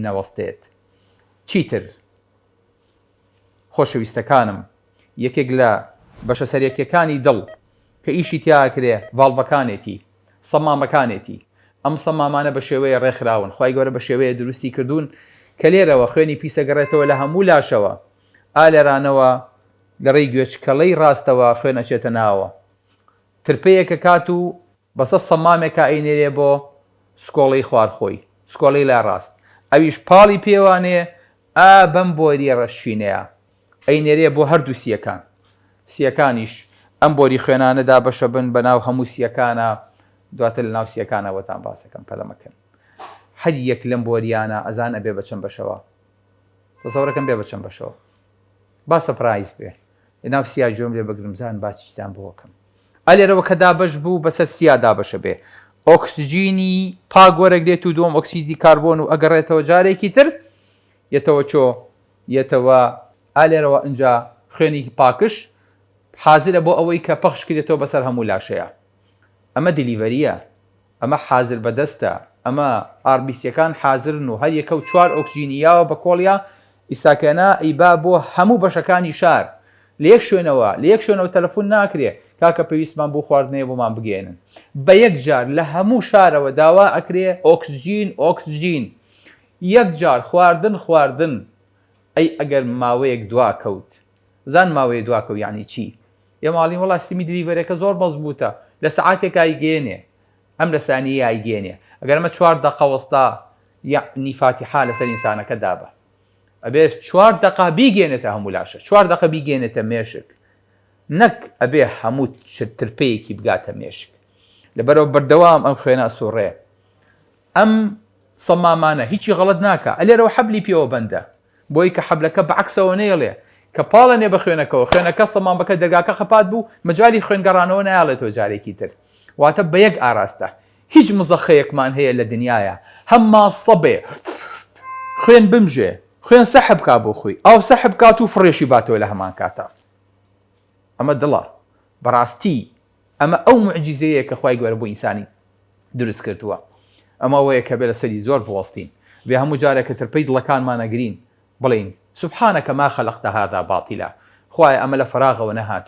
نەوەستێت چیتر. خۆشەویستەکانم یەکێک لە بەشە سەرەکیەکانی دڵ کە ئیشی تیا ئەکرێ ڤاڵڤەکانێتی سەمامەکانێتی ئەم سەمامانە بە شێوەیە ڕێکخراون خوای گەورە بە شێوەیە دروستی کردوون کە لێرەوە خوێنی پیس ئەگەڕێتەوە لە هەموو لاشەوە ئا لێرانەوە لە ڕێی گوێچکەڵەی ڕاستەوە خوێن ئەچێتە ناوە ترپەیەک ئەکات و بەسە سەمامێکا ئەینێرێ بۆ سکۆڵەی خوار خۆی، سکۆڵەی لای ڕاست، ئەویش پاڵی پێوانێ ئا بەم بۆریە ڕەشینەیا ئەینێرێ بۆ هەردوو سیەکان، سیەکانیش ئەم بۆری خوێنانە دابەشەبن بە ناو هەموو سیەکانا، دواتر لە ناو سیەکانا بۆتان باسەکەم پەلە مەکەن. هەر یەک لەم بۆریانە ئەزان ئەبێ بە چەند بەشەوە؟ تەسەورەکەم بێ بە چەند بەشەوە؟ با surprise بێ لە ناو سیا گوێم لێ بگرن بزانن باسی چیتان بۆ ئەکەم. ئا لێرەوە کە دابەش بوو بەسەر سیا دابەشە بێ ئۆکسجینی پاک وەرەگرێت و دووەم ئۆکسیدی کاربۆن و ئەگەڕێتەوە جارێکی تر یەتەوە چۆ یەتەوە ئا لێرەوە ئنجا خوێنی پاکش حازرە بۆ ئەوەی کە پەخش کرێتەوە بەسەر هەموو لاشەیا ئەمە delivery یە ئەمە حازر بەدەستە، ئەمە RBC یەکان حازرن و هەر یەکەو چوار ئۆکسجینی یاوە بە کۆڵیا، ئیستاکەنا ئەیبا بۆ هەموو بەشەکانی شار، لە یەک شوێنەوە، لە یەک شوێنەوە تەلەفون ناکرێ، کاکە پێویستمان بو خواردنەیە بۆمان بگەیەنن. بە یەک جار لە هەموو شارەوە داوا ئەکرێ ئۆکسجین، ئۆکسجین. یەک جار خواردن، خواردن. ئەی ئەگەر ماوەیەک دوا کەوت؟ زان ماوەیە دوا کەوت یەعنی چی؟ ئێمە ئەڵێین وەڵا سیستمی delivery ەکە زۆر مەزبووتە لە سەعاتێکا ئەیگەیەنێ ئەم لە سانیەیە ئەیگەیەنێ ئەگەر ئەمە چوار دەقە وەستا یەعنی فاتیحا لەسەر ئینسانەکە دابە ئەبێ چوار دەقە بیگەێنێتە هەموو لاشە چوار دەقە بیگەێنێتە مێشک نەک ئەبێ هەموو ترپەیەکی بگاتە مێشک لەبەرەوە بەردەوام ئەم خوێنە ئەسوڕێ ئەم سەمامانە هیچی غەڵەت ناکا ئەلێرەوە حەبلی پێوە بەندە بۆی کە حەبلەکە بە عەکسەوە نەیەڵێ کە پاڵەنێ بە خوێنەکەوە خوێنەکە سەمامەکە دەرگاکە خەپات بوو مەجالی خوێن گەڕانەوە نایەڵێتەوە جارێکی تر واتە بە یەک ئاراستە هیچ مزەخەیەکمان هەیە لە دنیایا هەم ماسە بێ خوێن بمژێ خوێن سەحب کا بۆ خۆی ئاو سەحب کات و فڕێشی باتەوە لە هەمان کاتا ئەمە دڵە بەڕاستی ئەمە ئەو موعجیزەیە کە خوای گەورە بۆ ئینسانی دروست کردووە. ئەمە ئەوەیە کە بێ لەسەری زۆر بوەستین. بێ هەموو جارێک کە ترپەی دڵەکانمان ئەگرین بڵێین، سبحانک ما خلقت هذا باطلا، خوایە ئەمە لە فەراغەوە نەهاتووە.